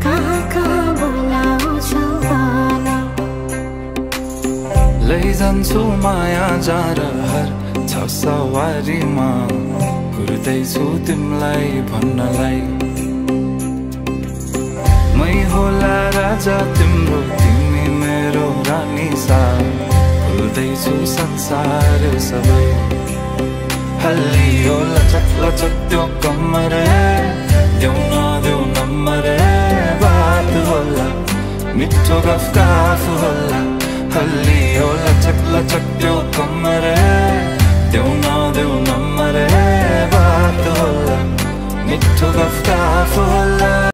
कहाँ कहाँ बोलाउँछौ भन। लैजान्छु माया जारहर छ सवारीमा, कुर्दैछु तिमलाई भन्नलाई। मै होला राजा तिम्रो, तिमी मेरो रानी सा, भुल्दैछु संसार सबै। हल्लियो लचक लचक त्यो कम्मर, देऊ नदेऊ नम्बर, बात होला मिठो गफ होला। हल्लियो लचक लचक त्यो कम्मर, देऊ नदेऊ नम्बर, बात होला मिठो गफ होला।